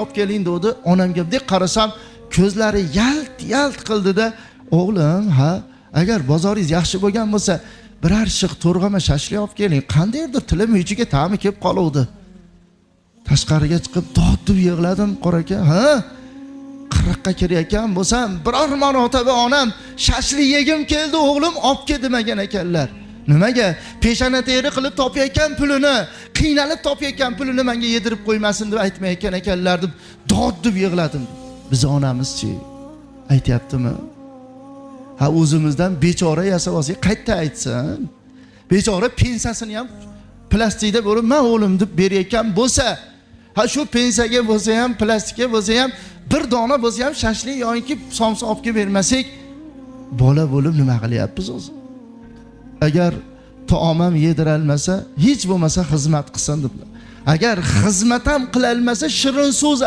olib keling dedi. Onamga bunday qarasam, ko'zlari yalt yalt qildida, o'g'lim, ha, agar bozoringiz yaxshi bo'lgan bo'lsa, biror shiq to'rg'ama shashlik olib keling. Qandaydir tilim ichiga ta'mi kelib qoluvdi. Tashqariga chiqib dod deb yig'ladim, qora aka, ha? 40 ga kirayotgan bo'lsam, biror marotaba onam shashlik yegim keldi, o'g'lim olib kel demagan ekanlar. Nimaga? Peshana teri qilib topayotgan pulini, qiynalib topayotgan pulini menga yedirib qo'ymasin deb aytmayotgan ekanlar deb dod deb yig'ladim. Biz onamizchi aytyaptimi? Ha, o'zimizdan bechora yasab olsak, qayerda aytsin? Bechora pensiyasini ham plastikda bo'lib, "Men o'g'lim" deb berayotgan bo'lsa, ha, shu pensiyaga bo'lsa ham, plastikka bo'lsa ham, bir dona bo'lsa ham shashlik yoki somsa olib kelib bermasak, bola bo'lib nima qilyapmiz o'zi? Agar taom ham yedirolmasa, hech bo'lmasa xizmat qilsin deb. Agar xizmat ham qilolmasa, shirin so'z